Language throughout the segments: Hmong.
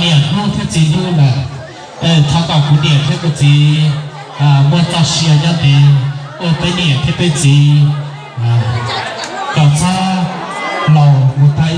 Niam hlub thiab txiv hlub lawm, thov kom kuv niam thiab kuv txiv muaj txoj sia nyob ntev ua peb niam thiab peb txiv kom txhob laus mus tag.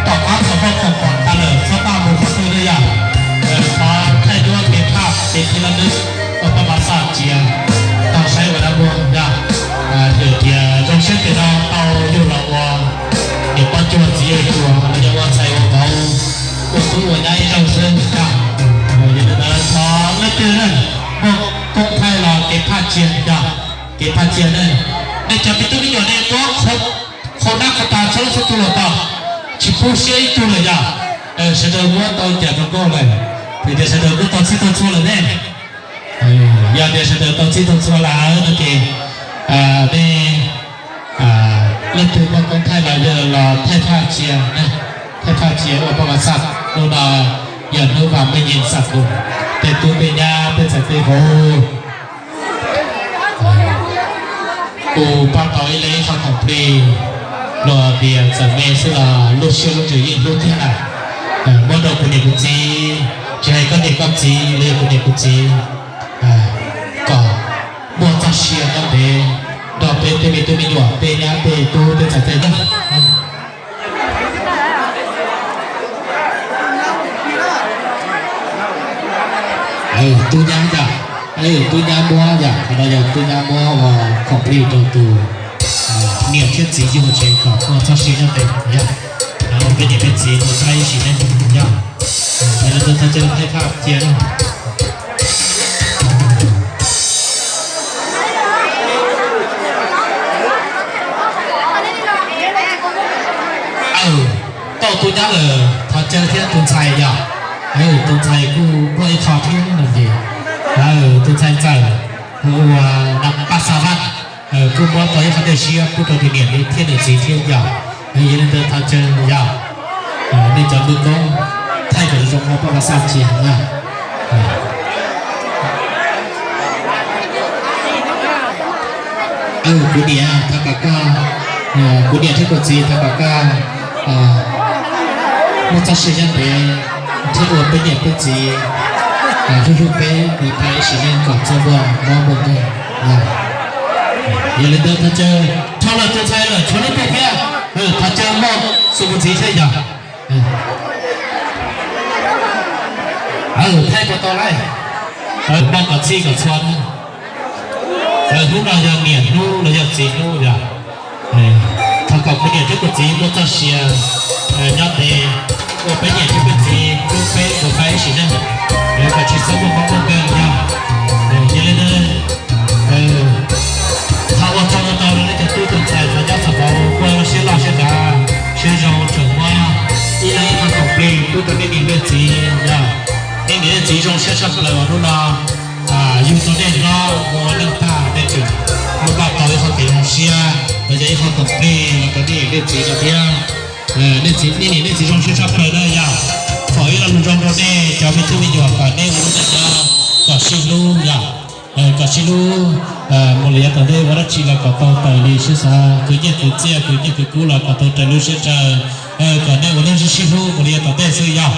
Tom qab txog poj khoom pom tag lawm txhob maj mus qhov twg li yom. Thov thaij duab kev phaj kev khi laj lwb ua poj pas xaj cia tau saib ua dab muag yom. Hwm tias zoo siab tias no tau yug los ua niam poj cuag txiv yawg cuag los yog ua ntxhais ua vauv ua tub ua nyab ib zaug xwb yom. Yog li ntawd thov leej twg muaj koob thaij los kev phaj cia yom, kev phaj cia ne. Nej cov me tub me nyuam nej muab qhau nab qhau taw txhua leej txhua tug los tau, tsis pub siab ib tug lawm yom. Sawv daws muab tau cam rau nkauj lawm, vim tias sawv daws muab tau txhij tau txhua lawm ne. Yog tias sawv daws tau txhij tau txhua lawm no ces nej leej twg muaj koob thaij los yog los thaij phaj cia, thaij phaj cia ua poj pas xaj hnub no, yog hnub vas meej yees xaj kum tej tub tej nyab tej txhais tej vauv. Kuv pab tau ib leeg ib qho khoom plig, luag tias txawm me xwb los lub siab lub ntsws yeej hlub thiab na. Muab rau kuv niam kuv txiv, tsis hais koj niam koj txiv los yog kuv niam kuv txiv, kom muaj txoj sia nyob ntev nrog peb tej me tub me nyuam tej nyab tej tub tej txhais tej na. Tub nyab yom, tub nyab muab yom, qhov no yog tub nyab muab ua khoom plig rau tus niam thiab txiv yug tsev kom muaj txoj sia nyob ntev yom. Peb niam peb txiv mus saib ib sim neej yom. Yog li ntawd thov caw thaij phaj cia na. Tau tus nyab lawm thov caw thiab tus ntxhais yom. Tus ntxhais kuj muaj ib qho thiab no ces tus ntxhais ntxawm hu ua Nam Paj Xa Vaj, kuj muab tau ib qho dej siab pub rau tus niam li thiab nws txiv thiab yom. Yog li ntawd thov caw yom, nej cov npawg koob thaij kom zoo ua poj pas xaj cia na. Kuv niam thov kom koj, kuv niam thiab kuv txiv thov kom koj muaj txoj sia nyob ntev thiab ua peb niam peb txiv hlub hlub peb mus tau ib sim neej kom txaj muag mob nkeeg. Yog li ntawd thov caw, rho lawm tus ntxhais lawm tshuav leej twg thiab, thov caw muaj xu mus ntxiv thiab yog. Thaij puas tau lauj? Muaj kom txhij kom txhua na. Hnub no yog niam hnub los yog txiv hnub yom. Thov kom kuv niam thiab kuv txiv muaj txoj sia nyob ntev ua peb niam thiab peb txiv hlub peb mus tau ib sim neej kom tsis txhob muaj mob muaj nkeeg yog. Yog li ntawd thov ua tsaug ntau rau nej cov tub tus ntxhais cov nyab cov vauv kuj siab loj siab dav siab zoo tseem muab ib leeg ib qho khoom plig pub rau nej niam nej txiv yog. Nej niam nej txiv zoo siab tshaj plaws uas hnub no yug tau nej hlob ua neej tag nej tseem muab tau ib qho kev zoo siab los yog ib qho khoom plig los rau nej niam nej txiv no thiab. Nej niam nej txiv zoo siab tshaj plaws na yog. Foom ib lo lus zoo rau nej cov me tub me nyuam kom nej ua lub neej nyob kom sib hlub yog, kom sib hlub mus li yav tom ntej, ua dab tsi los kom tau raws li siab xav, khwv nyiaj khwv txiaj khwv nyiaj khwv kub los kom tau raws lub siab ntshaw, kom nej ua neej sib sib hlub mus li yav tom ntej xwb yog.